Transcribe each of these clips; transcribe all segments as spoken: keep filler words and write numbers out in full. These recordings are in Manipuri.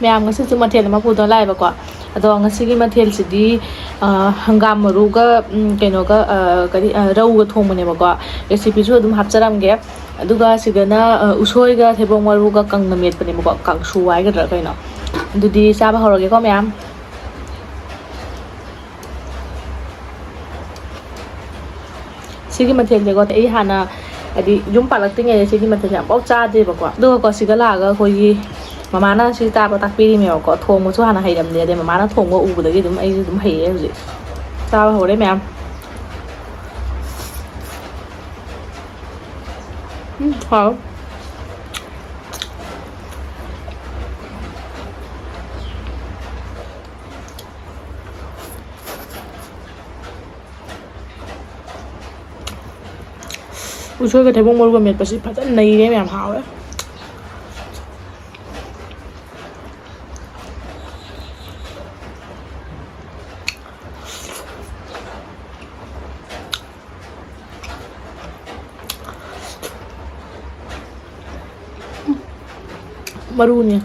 ꯃꯌꯥꯝ, ꯉꯁꯤꯁꯨ ꯃꯊꯦꯜ ꯑꯃ ꯄꯨꯗꯨꯅ ꯂꯥꯛꯑꯦꯕꯀꯣ꯫ ꯑꯗꯣ ꯉꯁꯤꯒꯤ ꯃꯊꯦꯜꯁꯤꯗꯤ, ꯑ, ꯍꯪꯒꯥꯝ ꯃꯔꯨꯒ, ꯎꯝ, ꯀꯩꯅꯣꯒ, ꯑ, ꯀꯔꯤ, ꯑ, ꯔꯧꯒ ꯊꯣꯡꯕꯅꯦꯕꯀꯣ꯫ Recipeꯁꯨ ꯑꯗꯨꯝ ꯍꯥꯞꯆꯔꯝꯒꯦ꯫ ꯑꯗꯨꯒ ꯁꯤꯗꯅ, ꯑ, ꯎꯁꯣꯏꯒ ꯊꯩꯕꯣꯡ ꯃꯔꯨꯒ ꯀꯪꯅ ꯃꯦꯠꯄꯅꯦꯕꯀꯣ, ꯀꯥꯡꯁꯨ ꯍꯥꯏꯒꯗ꯭ꯔꯥ ꯀꯩꯅꯣ꯫ ꯑꯗꯨꯗꯤ ꯆꯥꯕ ꯍꯧꯔꯒꯦꯀꯣ ꯃꯌꯥꯝ꯫ ꯁꯤꯒꯤ ꯃꯊꯦꯜꯁꯦꯀꯣ, ꯑꯩ ꯍꯥꯟꯅ, ꯍꯥꯏꯗꯤ, ꯌꯨꯝ ꯄꯥꯜꯂꯛꯇ꯭ꯔꯤꯉꯩꯗ ꯁꯤꯒꯤ ꯃꯊꯦꯜꯁꯦ ꯑꯃꯐꯥꯎ ꯆꯥꯗꯦꯕꯀꯣ꯫ ꯑꯗꯨꯒꯀꯣ, ꯁꯤꯗ ꯂꯥꯛꯑꯒ ꯑꯩꯈꯣꯏꯒꯤ ꯃꯃꯥꯅ ꯁꯤ ꯆꯥꯕ ꯇꯥꯛꯄꯤꯔꯤꯅꯦꯕꯀꯣ꯫ ꯊꯣꯡꯕꯁꯨ ꯍꯥꯟꯅ ꯍꯩꯔꯝꯗꯦ, ꯑꯗꯩ ꯃꯃꯥꯅ ꯊꯣꯡꯕ ꯎꯕꯗꯒꯤ ꯑꯗꯨꯝ ꯑꯩꯁꯨ ꯑꯗꯨꯝ ꯍꯩꯌꯦ ꯍꯧꯖꯤꯛ꯫ ꯆꯥꯕ ꯍꯧꯔꯦ ꯃꯌꯥꯝ꯫ ꯎꯝ, ꯍꯥꯎ꯫ ꯎꯁꯣꯏꯒ ꯊꯩꯕꯣꯡ ꯃꯔꯨꯒ ꯃꯦꯠꯄꯁꯤ ꯐꯖꯅ ꯅꯩꯔꯦ ꯃꯌꯥꯝ, ꯍꯥꯎꯋꯦ꯫ ꯃꯔꯨꯅꯦ꯫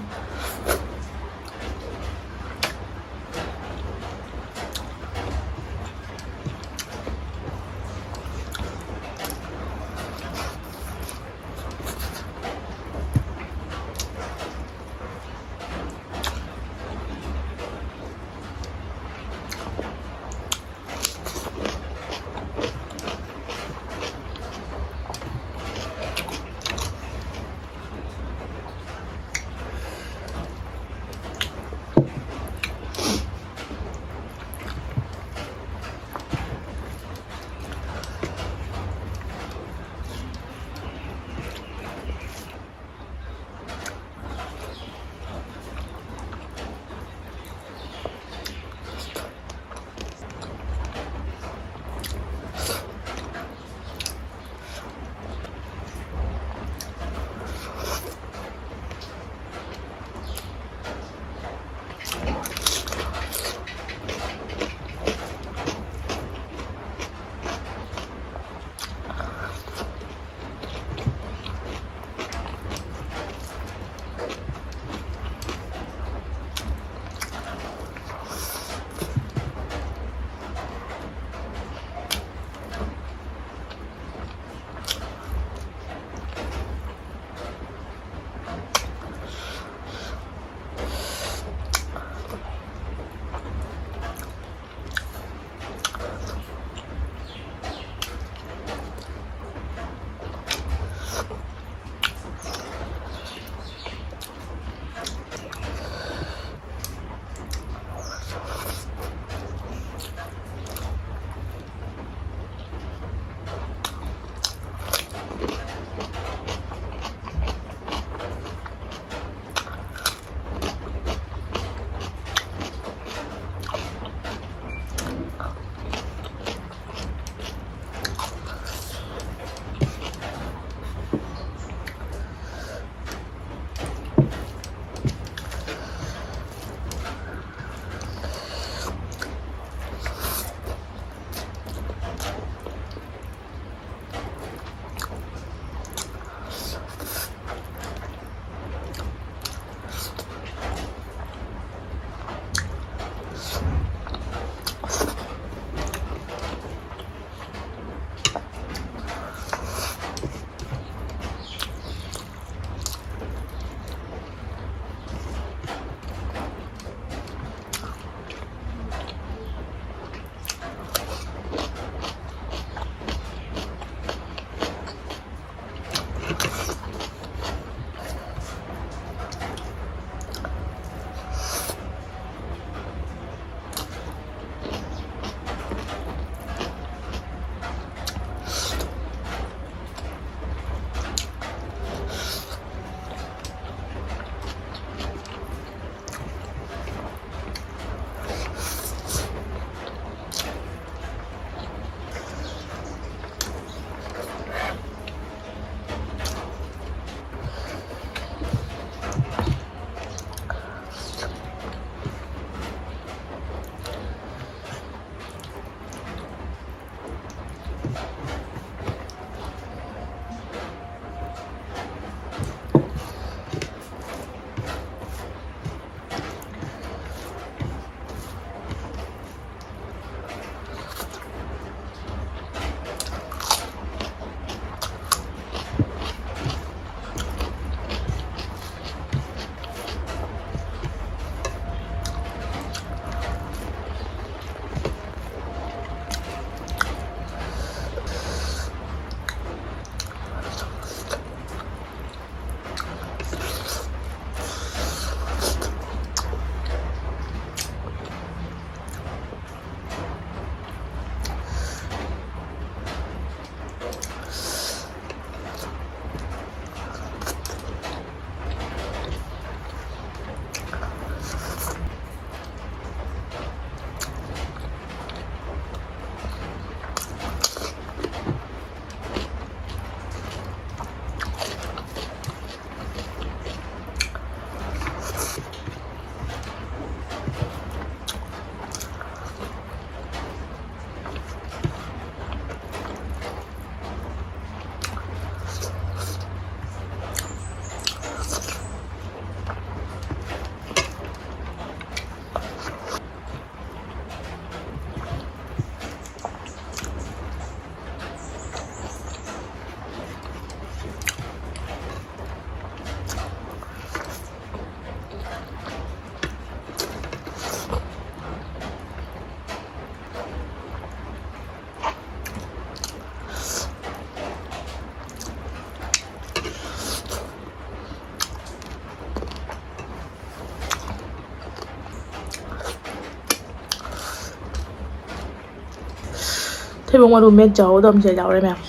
ꯊꯩꯕꯣꯡ ꯃꯔꯨ ꯃꯦꯠ ꯆꯥꯍꯧꯗꯕꯁꯦ ꯌꯥꯎꯔꯦ ꯃꯌꯥꯝ꯫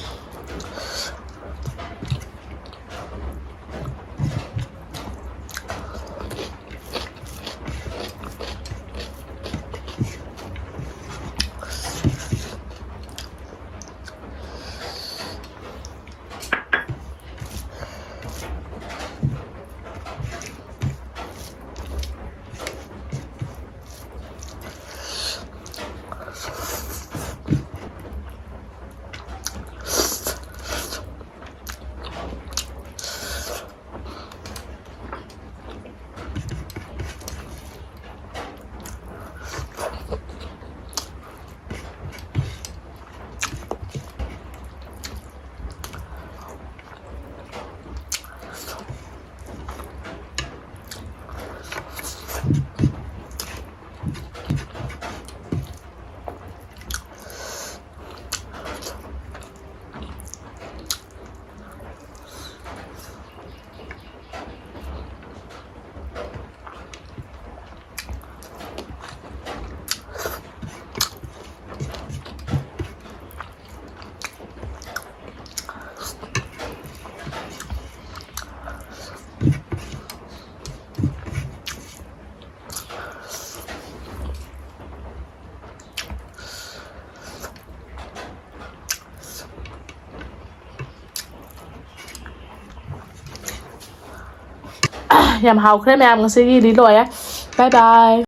ꯌꯥꯝ ꯍꯥꯎꯈ꯭ꯔꯦ ꯃꯌꯥꯝ, ꯉꯁꯤꯒꯤꯗꯤ ꯂꯣꯏꯔꯦ꯫ Bye bye꯫